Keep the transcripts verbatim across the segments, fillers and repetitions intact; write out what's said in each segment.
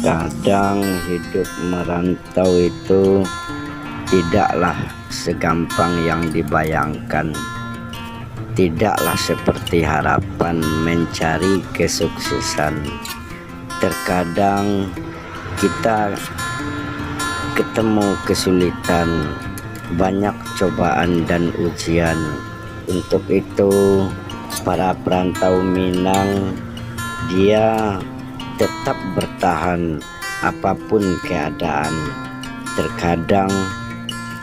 Kadang hidup merantau itu tidaklah segampang yang dibayangkan, tidaklah seperti harapan mencari kesuksesan. Terkadang kita ketemu kesulitan, banyak cobaan dan ujian. Untuk itu, para perantau Minang, dia tetap bertahan apapun keadaan. Terkadang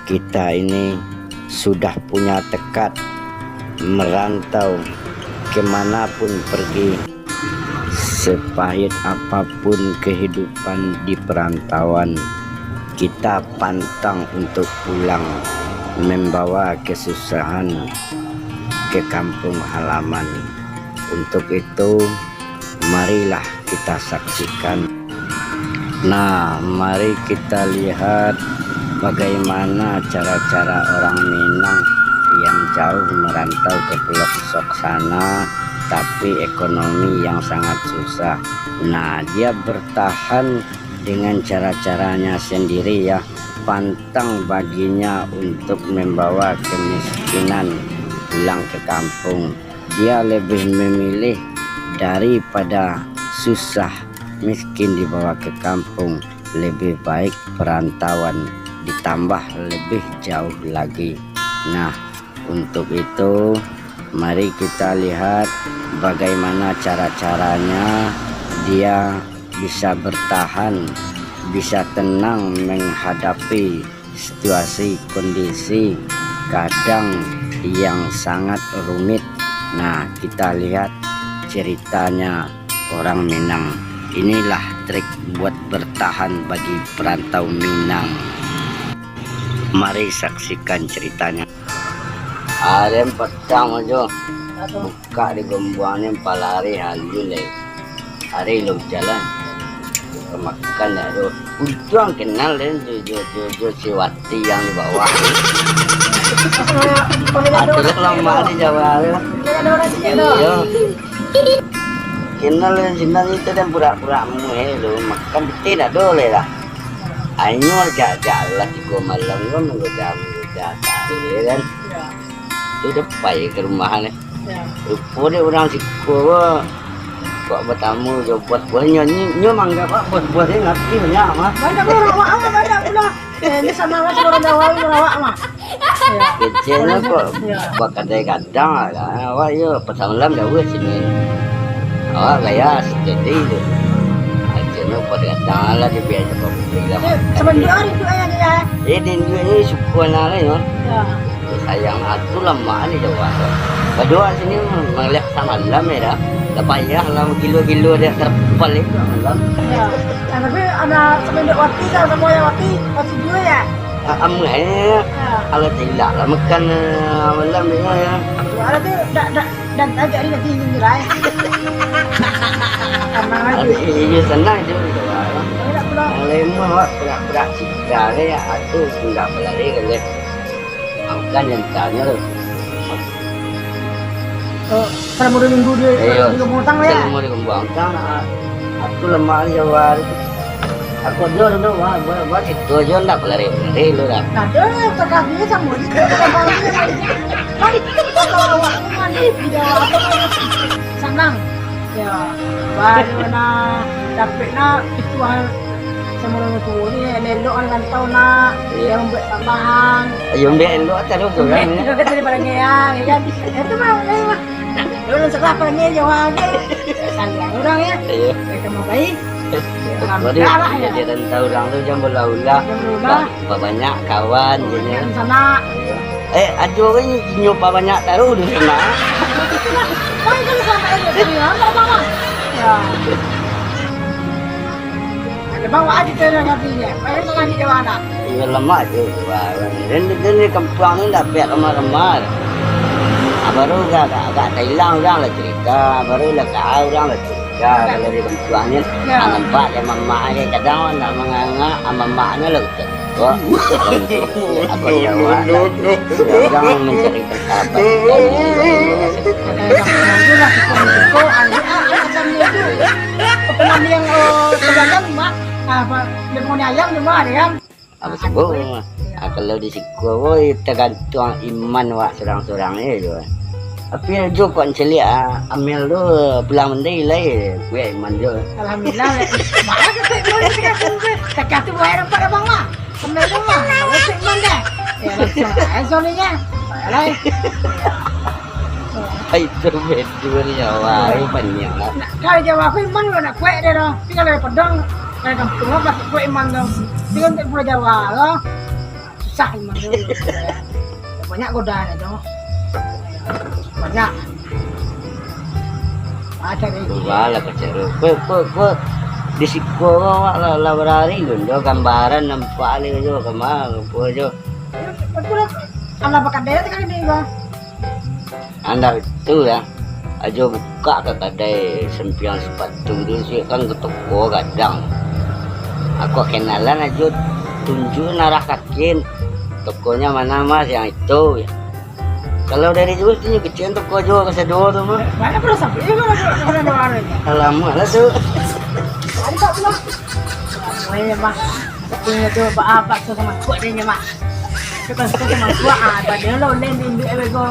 kita ini sudah punya tekad merantau kemanapun pergi. Sepahit apapun kehidupan di perantauan, kita pantang untuk pulang membawa kesusahan ke kampung halaman. Untuk itu, marilah kita saksikan. Nah, mari kita lihat bagaimana cara-cara orang Minang yang jauh merantau ke pelosok sana, tapi ekonomi yang sangat susah. Nah, dia bertahan dengan cara-caranya sendiri, ya. Pantang baginya untuk membawa kemiskinan pulang ke kampung. Dia lebih memilih daripada susah miskin dibawa ke kampung, lebih baik perantauan ditambah lebih jauh lagi. Nah, untuk itu, mari kita lihat bagaimana cara-caranya dia bisa bertahan, bisa tenang menghadapi situasi, kondisi kadang yang sangat rumit. Nah, kita lihat ceritanya orang Minang. Inilah trik buat bertahan bagi perantau Minang. Mari saksikan ceritanya. Aren patang ajo. Kak di Gombuang ni palari halu lai. Ari lo jalan. Makan dah tu. Untuang kenal den jo, jo, jo, jo si Wati yang di bawah. Aduh, lama di Jawa tu. Iyo. Kenal den sinan itu dan pura-pura muhe tu. Makan betul dah dole lah. Anyo jak-jak lah tigo malam kan menggoda-menggoda tak boleh kan. Tu dah pai ka rumah ni. Rupo dek urang siko ko, kok batamu jo bos-bos nyo, nyo, nyo manganggap bos-bos ni ngarti banyak mah. Banyak pulo awak mah, banyak pulo. Eh, ni sama awak, sama urang Jawa, urang awak mah. Keceknyo kok bakadai gadang lah, awak yo pasal malam jauah sini. Awak gaya steady tu. Keceknyo pas gadang lah di biasa kok. Sabanyak hari tu ayah dia. Eh, di duit ni suku anak lain mah. Sayang, atu lamak ni jauah. Baduo sini mangaliak samalam ya dah. Lah payah lah gilo-gilo dia terpal itu malam. Ya. Nah, tapi ada sependek wati kan, sama yang wati, wati dua ya? Ah, amuah ya. Kalau tidak lah makan eh, malam ni ya. Ada tu dak dak dan tajak ni nanti ni lah. Tenang aja. Iya senang je gitu lah. Enak pula. Kalau emang awak pernah-pernah cita ni, atu sudah berlari kan dia. Makan yang tanya tu. Oh, selama dua minggu dia Iya. Di Gombuang Utang ya? Selama di Gombuang Utang, ah, aku lemah di Jawa tu. Aku dia tu, wah, buat, buat itu aja ndak pelari-pelari lu dah. Nah, dia terkasih sama je. Kan, kalau awak tu kan, di Jawa tu kan, senang. Ya, baru nak dapik nak itu hal sama orang tua ni, elok kan rantau nak, Iya. Yang buat tambahan. Yang buat elok terus tu kan, ya? Daripada ngeyang, ya kan? Itu mah, ya, mah. Dia orang serah pada ngeyang, orang ke. Sayang orang, ya. Iya. Mereka mau baik. Jadi, Alhamdulillah lah, ya. Jadi rantau orang tu jangan belah-ulah. Jangan belah-ulah. Ba-, babanyak kawan, Banyak gini. Kawan sana. Iya. Eh, ajo kan inyo pabanyak taruh di sana. Baik kan sama aja, tadi, ya, enggak apa-apa. Ya. Ada bawa aja tu yang nantinya. Baik kan nanti ke mana? Iya, lemak tu. Wah, dan, dan di kampung ni dah pihak lemah-lemah. Ah, baru agak, agak, agak hilang orang lah cerita, baru lah tahu orang lah cerita. Kalau di kampung ni, Ya. Ah, nampak dia mamak ni kadang nak manganga, ah, mamaknya lah Kok, aku jawab, no, no, no. Orang mencari persahabatan. Ada yang mengganggu lah, suka-suka, ah, ah, ah, macam itu. Pernah yang, eh, pedagang, Mak. Apa, dia punya ayam cuma ada kan? Apa sebut? Ah, kalau di siko, woi, tergantung iman wak surang-surang je tu. Tapi Ajo kok caliak, ah, Amel tu pulang mandi lai, kuat iman tu. Alhamdulillah. Mana tu kuat iman tu, cakap tu, cakap tu, buat nampak abang mah. Amel tu mah, mana kuat iman dah. Ya, langsung aja soalnya. Alah. Ai, tu betul nyo, wah, ai, banyak lah. Nak, kalau Jawa aku iman lah nak kuat dia dah. Tapi kalau dari Padang, dari kampung lah, pasti kuat iman tu. Tapi untuk Pulau Jawa lah, susah iman tu. Banyak godaan itu. Banyak. Macam ni. Ubah lah kacau. Kau, kau, kau. Di siko kau, wak, lah, lah barari tu. Dah gambaran nampak dia tu. Kama, apa tu. Betul lah. Alah, bakadai lah tengah ni, Bang. Andak itu lah. Ajo buka ka kadai sampiang sapatu tu, siap kan ka toko gadang. Aku kenalan Ajo, tunjuk arah kakin. Tokonyo mana, Mas? Yang itu. Kalau dari jauah tu, kecil toko Ajo ka sado tu mah. Banyak pula sampai juga, Mas. Alamak lah tu. Ada tak pula? Weh, Mas. Punya tu, ba-, bakso sama kuah dia, Mas. Suka suka sama kuah, ah, tadi lo, uleh di induak, eh, bego,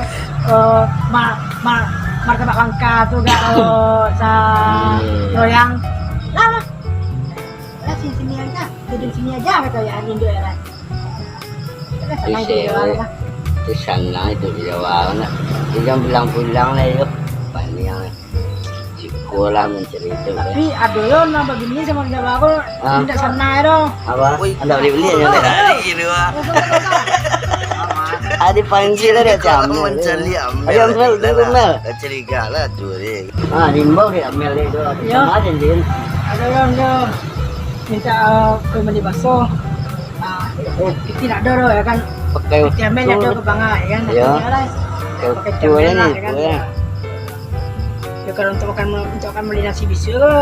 eh, ma-, ma-, martabak Bangka tu gak, eh, sa-, Hmm. Loyang. Lah, lah. Lah, sini, sini aja. Duduk sini aja, kata ya, induak, ya, kan. Lah, Di sana itu sewa, lah. Di sana itu di Jawa, nak. Dia jangan pulang-pulang lah, yo. Panjang. Siko lah mancari tu, kan. Tapi ado yo nan babini samo Jawa ko, Ah. Indak sanai doh. Apa? Ui, Anda beli-beli aja, oh, kan? Tadi kira, ah. Ah, dipanggil lah dia, Amel. Mencari Amel. Ayo, Amel, dulu, Mel. Dah curiga lah tu, dia. Ah, diimbau dia, Amel, dia tu. Yo. Sama aja, Jin. Ada orang tu minta, eh, kue mandi baso. Ah, eh, kita nak ada tu, ya kan? Pakai Kita Amel utul. Ada ke bangah, ya kan? Ya. Pakai Pakai utul Amel ni, lah, ya kan? Ya. Ya, kalau untuk makan, untuk makan beli nasi bisu ke,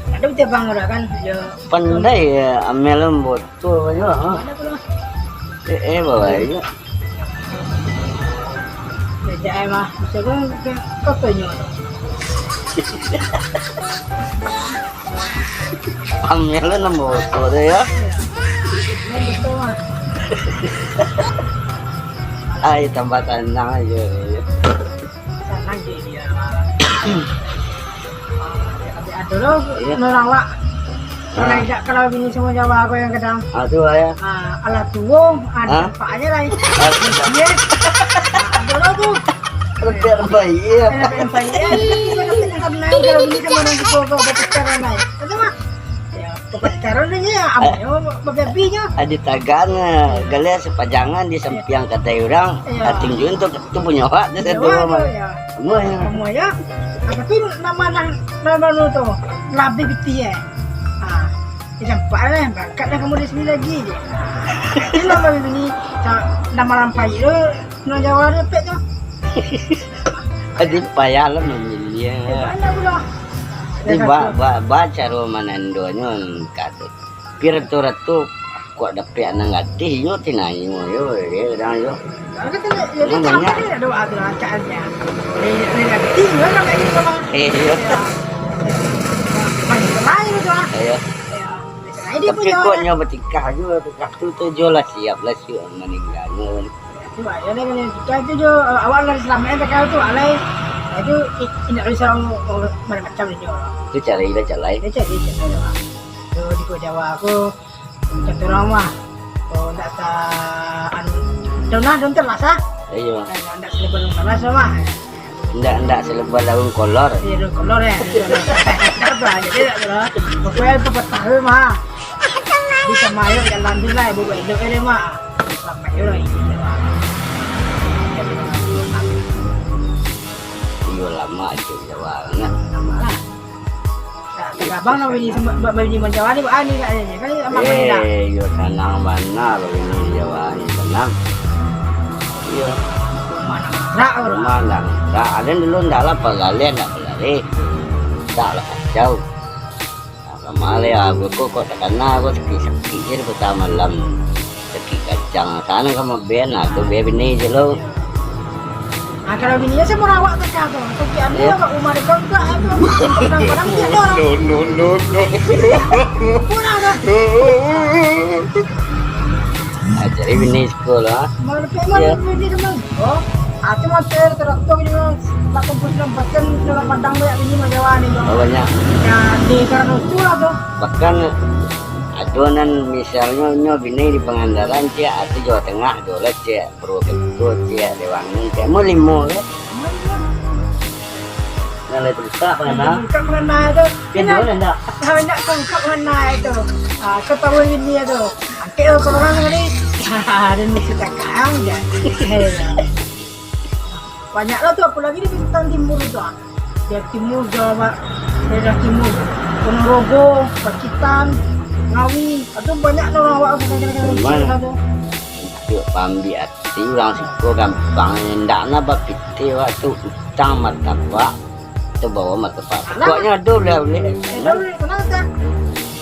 ada betul bang orang kan? Ya. Pandai ya, Amel lembut. Tuh, banyak, ha? Mana tu lah? Eh, eh, bawa aja. Beda, eh, mah. Macam mana, kau tanya tu? Amel lah nombor tu, ya? Ya. Nombor tu, mah. Ai, tambah tenang aja, ya. Sanang je dia. Ada lo, Iya. Orang lah. Ah. Orang tidak kalau bini semua Jawa aku yang kadang. Ah, tu lah ya. Ah, alah tuo, ah, Ah? Nampak aja lah. Ah, tu. Iya. Ah, ada lo tu. Ada yang baik, ya. Ada yang baik, ya. Iya, tapi kalau bini kan orang tua kau berbicara lain. Ada mah. Ya, pembicaraan ni ya, apa ya, babi-babi je. Ada tagan, eh, galak sepajangan di sampiang kadai orang. Iya. Ah, tunjuk tu, tu punyo awak, tu Iya, satu awak rumah. Tu, ya. Rumah, ya. Rumah, ya. Apa tu nama nang, nama lu tu? Labih piti, eh. Ah, dia nampak lah, berangkat dah kamu di sini lagi, je. Ini nama bini, ta-, nama lampai tu, nang Jawa tu, pek tu. Jadi payah lah memilih, ya. Eh, banyak pula. Jadi, Yang ba-, satu. Ba-, ba-, caro manandonyo, kata. Tapi ratu-ratu, kok dapek anak gadih, yo, tinayo, yo, yo, kadang, yo. Kalau kata, yo, Yang dia banyak. Sama dia, ada aturan caknya. Dia, dia gadih, yo, kan, kayak gitu, Bang. Eh, yo. Ya. Main lain itu, ah. Iya. Ya. Lain dia Tapi punya kok orang. Nyo bertingkah juga, bertingkah tu, tu, jo lah, siap lah, siap meninggal, yo. Cuma, ya, dia kena kita itu jo, eh, awak lah selamat, eh, kalau tu, alai. Itu, i-, indak bisa, oh, oh, macam-macam dia, jo. Tu cari lah, cari. Dia cari, cari, Bang. Tu, di Jawa aku, Contoh urang mah, oh, ndak ta-, anu, daun lah, daun talas, ah. Iyo. Eh, ndak selebar daun talas, mah. Ndak, ndak selebar daun kolor. Iyo, daun kolor, ya. Apa, jadi ndak tahu. Pokoknya itu petah, mah. Di Samayo jalan tu lah, ibu elok dia, mah. Sampai yo lah, ini, mah. Iyo, lama je Jawa, nah. Lama lah. Abang nak bini sama, ba-, bini manjawab ni, ba-, ni katanya. Kan abang boleh dah. Eh, yo, sanang bana bini manjawab ni, sanang. Iyo. Mana rak orang? Mana rak? Ada dulu ndak lah, pagalian ndak pagalian. Ndak lah kacau. Nah, kama le, aku ko kok takana, aku sakik-sakik je di kota malam. Sakik kacang. Sana sama ben, nah, tu ben bini je lo. Kalau bini saya mau rawak ke siapa? Tapi ada Yo. Rawak rumah dekat juga, eh, tu. Kadang-kadang dia ada. No, no, no, no. Pulang dah. Ah, jadi bini sekolah. Malu pe, malu Yo. Bini teman. Oh, aku mah ter-, tergantung juga. Lapan puluh sembilan persen dalam padang banyak bini mah Jawa ni, Bang. Oh, banyak. Ya, di karena itulah tu. Bahkan ado nan misalnyo nyo bini di Pangandaran, ciek, atau Jawa Tengah, ado lah, ciek. Purwokerto, ciek, Dewangun, ciek, mau limo, kan? Nah, lai tungkak, mana? Tungkak mana tu? Kan Nah, dua ndak? Nah, nak tungkak mana tu? Ah, kau tahu ini tu. Angkek lo orang ni. Ah, dan mesti tak kau je. Banyak lah tu, apalagi di bintang timur tu. Ah. Daerah timur Jawa, daerah timur. Ponorogo, Pacitan, Ngawi. Itu banyak tu orang awak tu. Mana? Tu. Untuak paambiak ati urang siko gampang, indak na bapikir wakatu utang martabak, atau bawa martabak. Pokoknyo ado lah ulih. Ado ulih, sanang tak?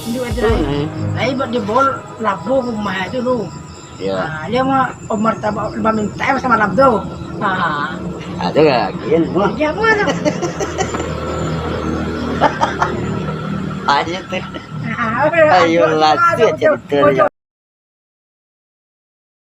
Induak aja lai. Hmm. Lai buat dia bol labuah rumah tu lu. Ya. Ah, dia mah martabak bamintai masa malam tu. Ah. Ado lah, gin. Ya, mana? Ayo tu. Ah, Ayolah, tu cerita dia.